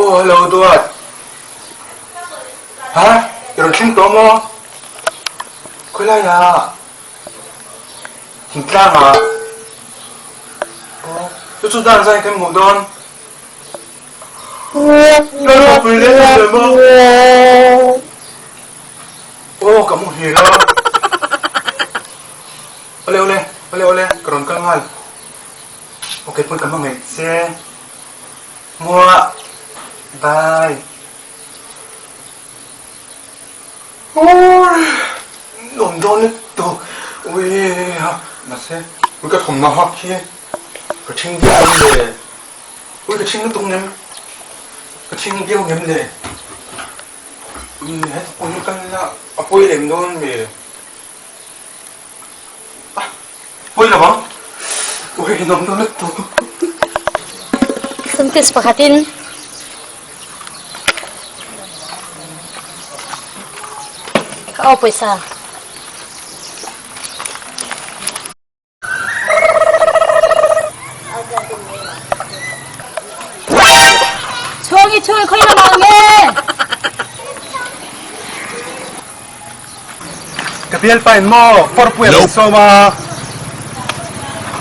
Aw hello Duat. Ha? I rawn thleng tawh maw? Khawilai ah? Thingtlang ah? Aw, chu chu dan zai kan hmuh dawn. Ka ropui leh em em maw? Aw ka muhil a. Awle awle, awle awle, ka rawn kal nghal. Ok pawn ka hmangaih che. Muah. Bye. Awii nuam dawn lutuk. Awii ha mahse ui ka thawmhnaw hak hi ka thing viau em le. Ui ka thing lutuk ngem. Ka thing viau ngem le. Ui heta pawn hi kal ila a pawi lem dawn mi. A pawi lo ang. Ui nuam dawn lutuk. Sentence pakhatin. Ka aw pawisa. Chhuangi chhuangi khawi lamah nge? Ka bialpa in maw kawrpui a lo sawm a.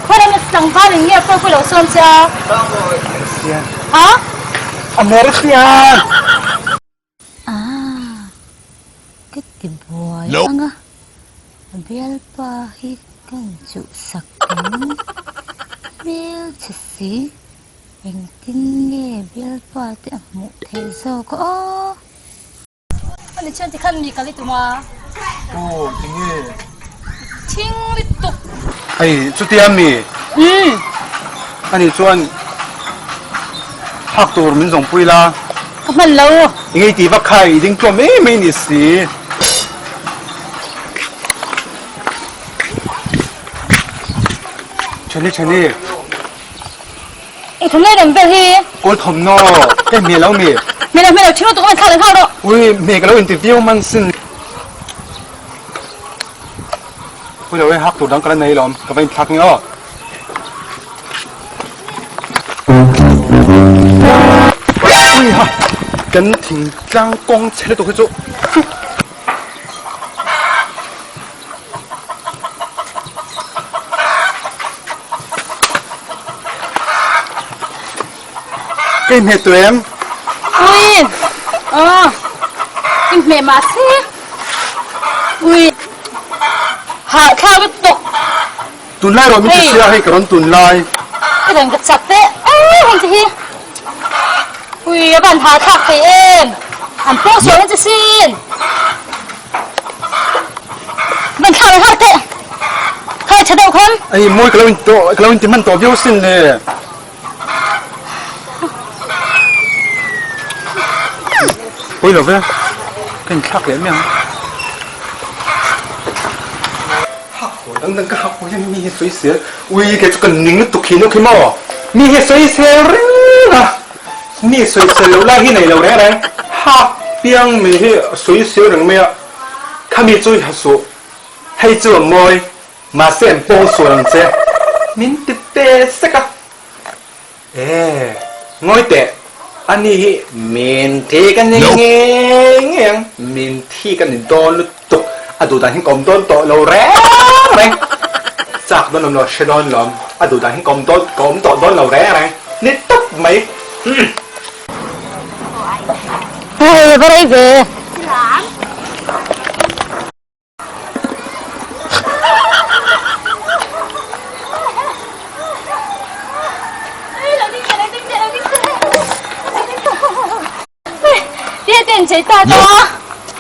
Khawi lam tlangval in nge kawrpui lo sawm che a? Ha? American. Ah, ka ti buai ang a, a bialpa hi ka inchuhsak ang hmel che si, engtin nge bialpa te a hmuh theih zawk a aw. Ani chuan tikhan mi kal i tum a. Aw, tinge? Thing lutuk. Hei, chutia mi? Umm. Ani chuan hak tur min zawng pui la. Ka hman lo. Engei tih vak kha i ding tlawm mai mai ni si. Thani thani. Eng thawmhnaw dang vel hi? Kawl thawmhnaw ka hmel lo mi? Hmel lo hmel lo thing lutuk a thlak leh nghal rawh. Ui hmel ka lo inti viau man sin. Ui lo e hak tur dang ka la nei lawm ka va inthlak nge aw. Ui ha kan thingtlang kawng chhe lutuk hi chu. Ka inhmeh tawh em? Ui! Aw! Inhmeh mah se. Ui! Hahthlak lutuk. Tunlai rawh min ti sia hei ka rawn tunlai. Ka rawn ka chak teh. Aw heng te hi. Ui a van hahthlak thei em. An pawng sual ang che sin. Van thlak leh nghal teh. Khai tha deuh khan. Ei mawi ka lo in tawh ka lo in ti hman tawh viau sin le. Pawi lo ve, ka inthlak leh mai ang. Hak haw dang dang ka hak haw hian mi hi sawi sel, ui kei chu ka ning lutuk hi nuk hi maw? Mi hi sawi sel reng a, mi sawi sel loh lai hi nei lo reng reng, hak piang mi hi sawi sel reng mai a, khami chu i ha suh, hei chu a mawi. Mahse an pawng sual ang che. Min ti pe sek a. E, ngawi teh. Ani hi min thi ka ni ngei ngei ang. Min thi ka ni dawn lutuk. A duh dan hi ka awm dawn tawh lo reng reng. Chak dawn awm lo, hre dawn lawm. A duh dan hi ka awm dawn, ka awm tawh dawn lo reng reng. Ni tawp mai. Hei, va rei ve.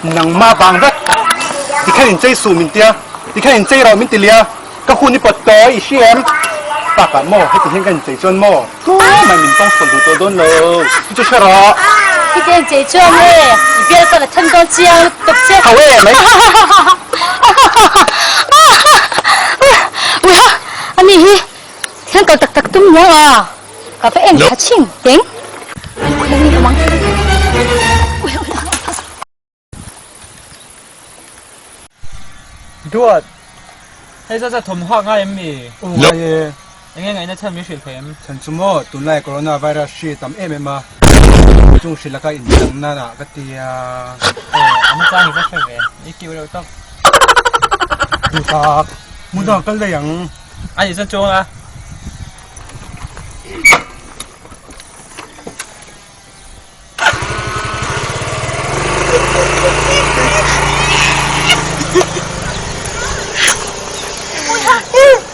Nangmah vang vek tikhan inchei suh min tia, tikhan inchei rawh min ti lia, ka hun i pawt tawh i hria em? Bakah maw heti hian ka inchei chuan maw tumah min tawng sawn duh tawh dawn lo chu chu hre rawh. Heti hian inchei chuan e i bial pawn a then dawn chiang lutuk che. Hau e mai. Ui ha ani hi thian kal tak tak tum nia a ka va en tha ching teng. Duat, hei zat zat thawmhnaw hak ngai em mi? Aw ngai e. Enge ngaihna chhan min hrilh thei em? Chhan chu maw, tunlai coronavirus hri tam em em a. Chung hrilh a ka indang na ah ka tia. Aw, a nachang hi va hre ve. I kiu reuh tawp. Duhtak, hmun dangah kal daih ang. A nih chuan chuang a.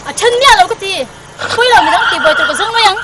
A then miah lo ka ti. Pui lo midang tihbuai tur ka zawng mai ang.